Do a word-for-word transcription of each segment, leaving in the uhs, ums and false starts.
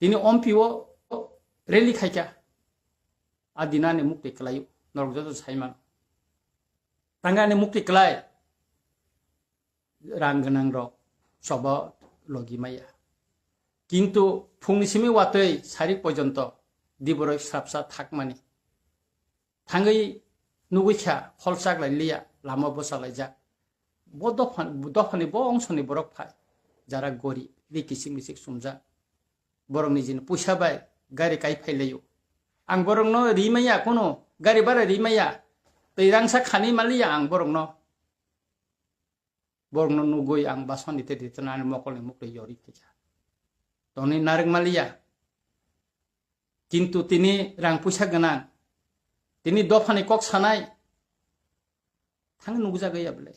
Tini ompi o rally khaikha. A dinani mukti kwlaio, norok joto saimano. Tangani mukti kwlai, rang gwnang rok choba logi maya. Kintu phungni simi watwi sarik porjonto diborok srapsa thakmani. Thangwi nugwi kha, hol chaklai liya, lama bwchalaijak. Bo dopha, dophani bo ongsoni borok phai, jara gori, ri kichik michik sumjak. Borok nijini puisa bai gari kai phailaio. Ang borokno ri maya, kono gari bara ri maya, twi rangsa khani maliya ang borokno. Borokno nugwi ang basoni te ditonani mokolni mukti yori khaikha. Tongni narwk maliya. Kintu tini rang puisa gwnang, tini dophani kok sanai, thang nukjagwi ya bwlai.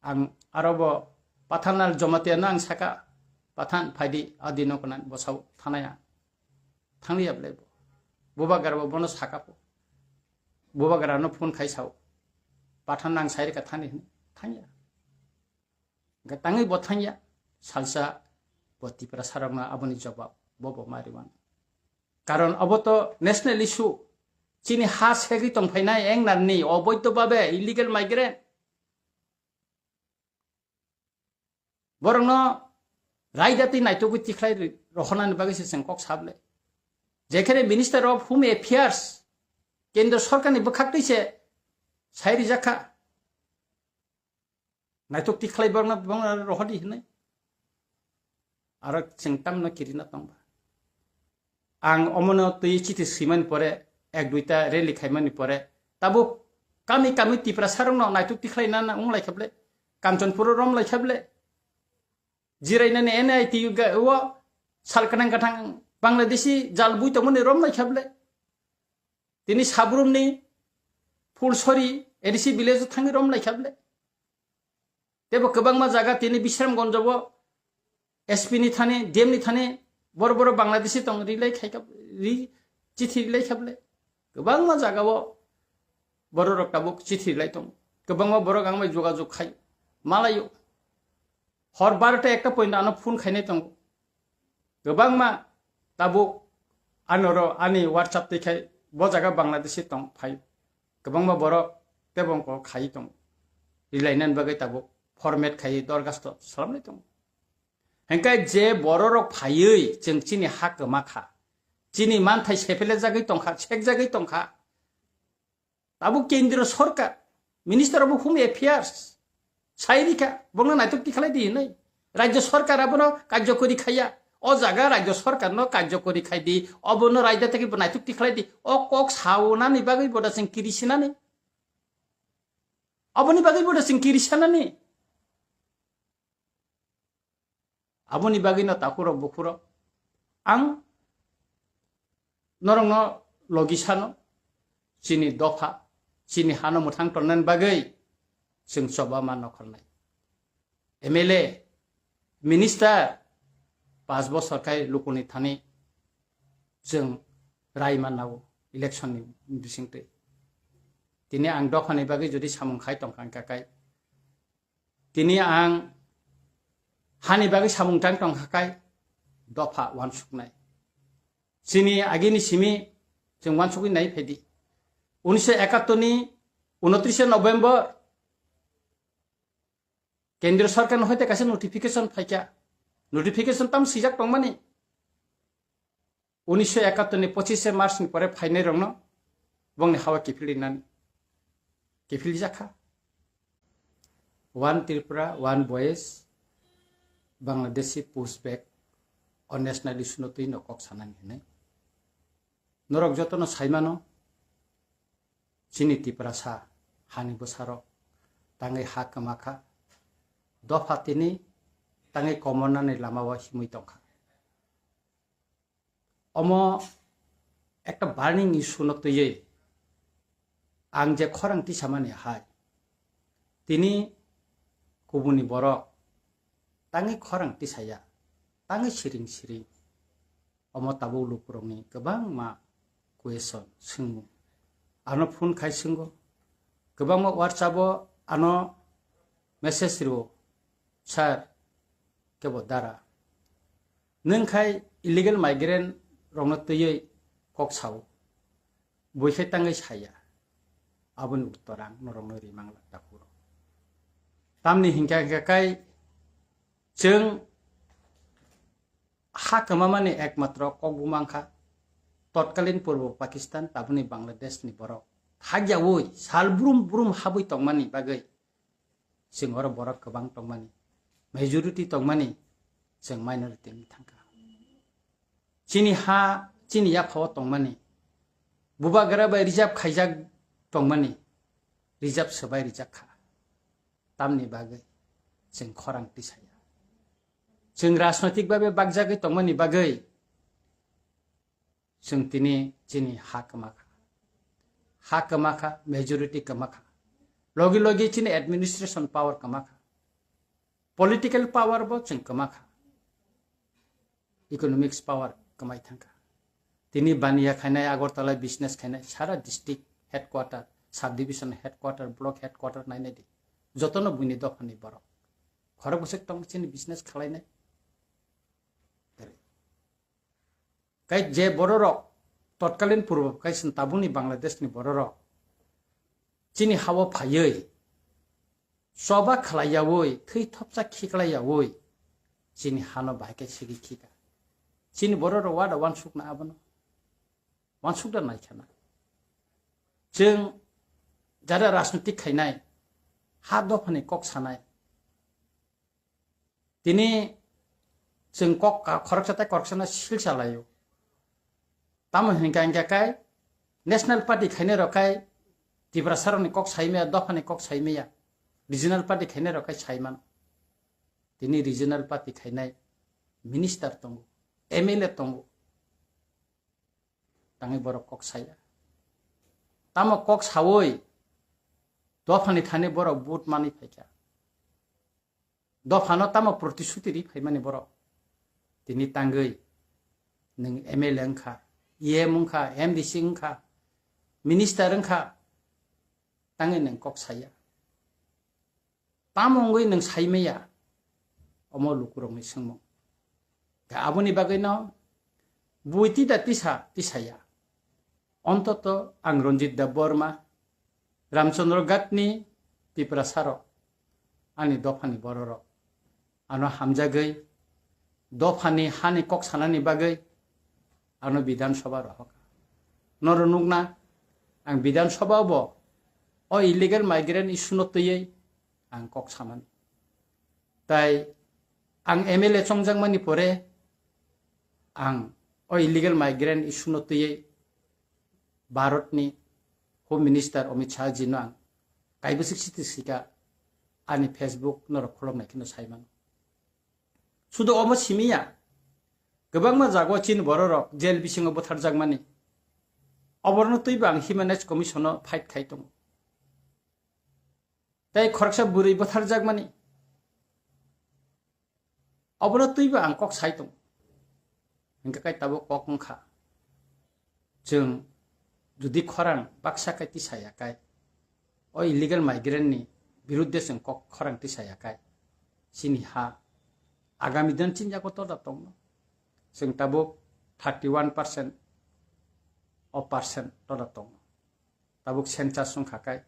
Ang aro bo Pathan Lal Jamatia no ang saka, "Pathan, phaidi, adi no konan bosao thanaya." Thangli ya bwlai bo. Bubagra bo bono saka po. Bubagra no phone khai sao. "Pathan, nang sai rika thani," hwnwi. Thangya. Hwnkhe tangwi bo thangya, salsa bo Tiprasa rokno aboni jobab bo bo ma rwmano. Karon abo to national issue, chini ha segwi tongphainai engnarni oboidho babe illegal migrant. Borokno raida twi naitugwi tikhlai rohornani bagwi se chwng kok sable. Jekhene Minister of Home Affairs, Kendra Sorkarni bwkhak twi se sai rijak kha. Naitok tikhlai borokno, borokno rohordi hinwi. Aro chwng tamno kirina tongba. Ang omono twi chithi swimani pore, ek duita rally khaimani pore, tabuk kami kami Tiprasa rokno naitok tikhlai nana wng lai kha ble, Kanchanpur rom lai kha ble, jirainani N I T U ga-, o sal kanang kathang Bangladeshi jal bui tongmani rom lai kha ble. Tini Sabrumni Phulsori A D C village o thangwi rom lai kha ble. Tebo kwbangma jaga tini Bisramganj o S P ni thani, D M ni thani boro boro Bangladeshi tong rilai khai kha, ri, chithi rilai kha ble. Kwbangma jaga o borok rok tabuk chithi rilai tong. Kwbangma borok ang bai jogajog khai malaio. Hor barota ekta point ano phone khainai tongo. Kwbangma tabuk anoro ani WhatsApp twi khai bo jaga Bangladeshi tong phai. Kwbangma borok tebo wngkok khai tong. Rilainani bagwi tabuk format khai dorgasto salamnai tongo. Hwnkhe je bororok phaiwi chwng chini ha kwma kha, chini manthai sepele jagwi tongkha, sek jagwi tongkha. Tabuk Kendriya Sorkar, Minister of Home Affairs, sai rikha, bono naitok tikhlai di hinwi. Rajya Sorkar abono karjokori khaiya. O jaga Rajya Sorkar no karjokori khai di, obono raida tei bo naitok tikhlai di. O kok saunani bagwi boda chwng kiri sinani. Aboni bagwi boda chwng kiri sanani. Aboni bagwino takhurok bukhurok ang norokno logi sano, chini dopha, chini hano mwthang tonnani bagwi chwng choba ma nokhornai. M L A, minister, pas bosor khai lukuni thani chwng rai mannao election ni bisingtwi. Tini ang dophani bagwi jodi samung khai tongkha wngkha kai, tini ang hani bagwi samung tang tongkha kai dopha uansuknai. Chini agini simi chwng uansukwi nai phaidi. Unisho ekattor ni unotrishe November Kendriya Sorkar ni hoite kaisa notification phaikha. Notification tam swijak tongmani. Unisho ekattor ni pochishe March ni pore phainai rokno bongni hawa kiphil rinani. Kiphil jakha. One Tripura, one voice, Bangladeshi pushback, o national issue no twi no kok sanani hinwi. Norok jotono saimano, chini Tiprasa hani bwsarok tangwi ha kwma kha, dopha tini tangwi komornani lama o himwi tongkha. Omo ekta burning issue no twiwi ang je khorang tisamani hai, tini kubuni borok tangwi khorang tisaya, tangwi siring siring. Omo tabuk lukurokni kwbangma question swngmung. Ano phone khai swngo, kwbangma WhatsApp o ano message rwo, "Sir, kebo dara." Nwng khai illegal migrant rokno twiwi kok sao, bui khai tangwi saya, aboni uttor ang norokno rimang la dakhuk. Tamni hinkha hinkha khai chwng ha kwmamani ekmatro kok bumang kha totkalin Purbo Pakistan, tabuni Bangladesh ni borok thakyawi sal brum brum habwi tongmani bagwi chwng oro borok kwbang tongmani, majority tongmani, chwng minority wng thangkha. Chini ha, chini yaphao tongmani, bubagra bai reserve khaijak tongmani, reserve swbai rijak kha. Tamni bagwi chwng khorang tisaya. Chwng rajnoitik babe bakjagwi tongmani bagwi chwng tini chini ha kwma kha. Ha kwma kha, majority kwma kha. Logi logi chini administration power kwma kha. Political power bo chwng kwma kha. Economics power kwmai thangkha. Tini baniya khainai, Agartala business khainai, sara district headquarter, subdivision headquarter, block headquarter nainai di. Jotono buini dophani borok. Khorok bwswk tong chini business khwlainai. Kai je bororok totkalin purbo kai chwng tabukni Bangladesh ni bororok chini hao phaiwi choba khlaiyawi, thwi thopsa khiklaiyawi chini hano bahai khe sigi khika. Chini bororok wada wansukna abono? Wansukda naikhana. Chwng jara rajnitik khainai, ha dophani kok sanai, tini chwng kok ka-, khoroksa tei khoroksano sil salaio. Tamo hinkha hinkha khe National Party khainai rok khai Tiprasarokni kok saimaya, dophani kok saimaya, Regional Party khainai rok khai saimano. Tini Regional Party khainai minister tongo, M L A tongo, tangwi borok kok saya. Tamo kok sawi dophani thani borok vote manwi phaikha. Dophano tamo protisuti ri phaimani borok? Tini tangwi nwng M L A wngkha, E M wngkha, M D C wngkha, minister wngkha, tangwi nwng kok saya. Tamo wngwi nwng saimaya? Omo lukurokni swngmung. Khe aboni bagwino bui tida tisa tisaya. Ontoto ang Ranjit Debbarma, Ramchandra Ghatni Tiprasarok, ani dophani bororok, ano hamjagwi dophani hani kok sanani bagwi ano Bidhan Sabha rohorkha. Noro nukna, ang Bidhan Sabha bo o illegal migrant issue no twiwi ang kok samani. Tai ang M L A chongjakmani pore ang o illegal migrant issue no twiwi Bharatni Home Minister Amit Shah ji no ang kaibwswk siti sika ani Facebook norok kholopnai kheno saimano. Sudu omo simiya, kwbangma jago chini bororok jail bisingo butharjakmani. Oborno twibo ang Human Rights Commission o fight khai tongo. Tei khoroksa bwrwi butharjakmani. Obono twibo ang kok sai tongo. Hingkhe kai tabuk kok wngkha. Chwng jodi khorang baksa kai tisaya kai, o illegal migrant ni birudde chwng kok khorang tisaya kai, chini ha agami din chinjago toda tongno. Chwng tabuk thirty one percent o percent toda tongno. Tabuk census wngkha kai,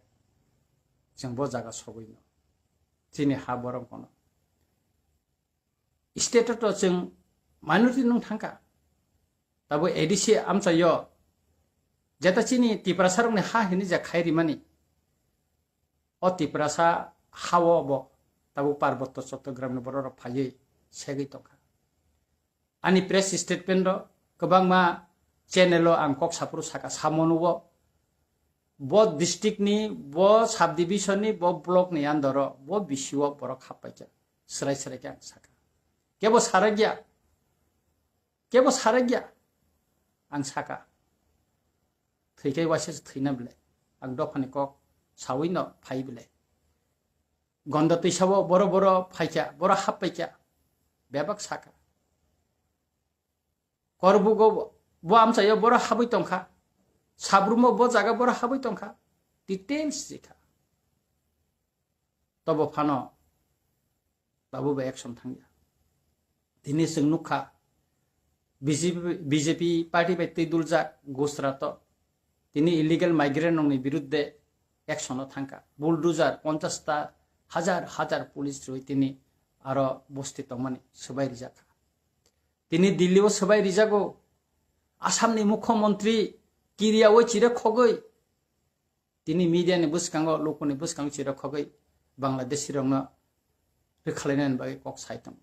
chwng bo jaga sogwino. Chini ha borok kono. State o to chwng minority nung thangkha. Tabuk A D C amchaio jeta chini Tiprasa rokni ha hini je khai rimani. O Tiprasa hao bo tabuk Parbotto Chottogram ni borok rok phaiwi segwi tongkha. Ani press statement o kwbangma channel o ang kok saphuru saka, samono o bo district ni, bo subdivision ni, bo block ni under o, bo bisi o borok happaikha, srai srai khe ang saka. Kebo sarakya, kebo sarakya, ang saka. Thwikai waisa se thwina bile, ang dophani kok sawi no phai bile. Gonda twisao boro boro phaikha, boro happaikha, bebak saka. Korbugo bo amchaio boro habwi tongkha, sabrumo bo jaga boro habwi tongkha, details sikha. Tobo phano tabuk bai action thangya. Tini chwng nukha, B J P, B J P party bai twi duljak Gujarat o tini illegal migrant rokni birudde action o thangkha. Bulldozer ponchash ta hajar hajar police rwi tini aro bosti tongmani swbai rijakha. Tini Delhi o swbai rijago. Assam ni mukhyamantri kiriyaui chire khogwi tini media ni bwskango, lukuni bwskango chire khogwi Bangladeshi rokno rwkhalainani bagwi kok sai tongo.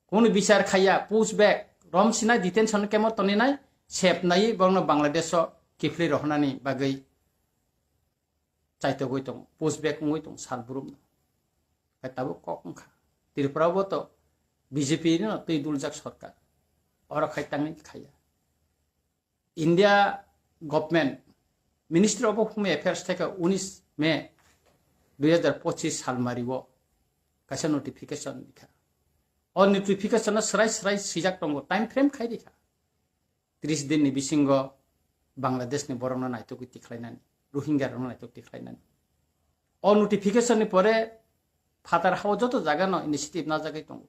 Kunu bichar khaiya, push back, romsinai detention camp o toninai, sep nai borokno Bangladesh o kiphilwi rohornani bagwi chaitogwi tongo, push back wngwi tongo sal burumno. Hai tabuk kok wngkha. Tripura o bo to B J P no twi duljak sarkar. Oro khai tangwi khaiya. India government, Ministry of Home Affairs theke unis May dui hajar pochis salmari o kaisa notification rikha. O notification o srai srai swijak tongo, time frame khai rikha. Tris din ni bisingo Bangladesh ni borok no naitok tikhlainani, Rohingya rok no naitok tikhlainani. O notification ni pore phatar hao joto jaga no initiative najagwi tongo.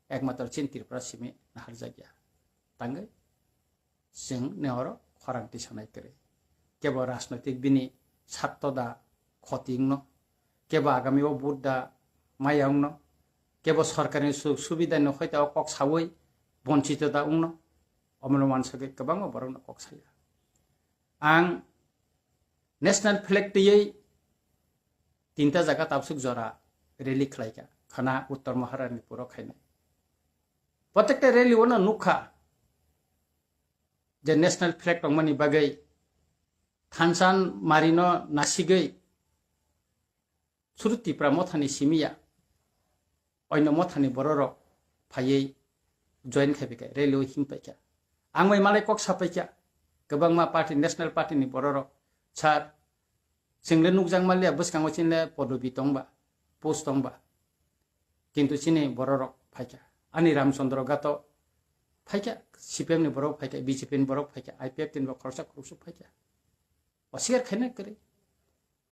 Ekmatro chin Tripura simi naharjakya. Tangwi chwng ne oro khorang tisanai kwrwi. Kebo rajnoitik bini satto da khoti wngno, kebo agami o vote da maya wngno, kebo sorkari sujog subida no hoita o kok sawi bonchito da wngno, omono wansugwi kwbangma borokno kok saya. Ang national flag twiwi tinta jaga tabsuk jora rally khlaikha, khana Uttor Maharani puro khainai. Protekta rally o no nukha je national flag tongmani bagwi thansan marino nasigwi suru Tipra mothani simiya oino mothani bororok phaiwi join khai phikha, rally o him paikha. Ang bai malai kok sapaikha, kwbangma party, national party ni bororok, sir, chwngle nukjak manliya bwskango chinle podobi tongba, post tongba, kintu chini bororok phaikha. Ani Ramchandra Gato phaikha, C P M ni borok phaikha, B J P ni borok phaikha, I P F T ni borok khoroksa khoroksa phaikha. Oswikar khaina kwrwi.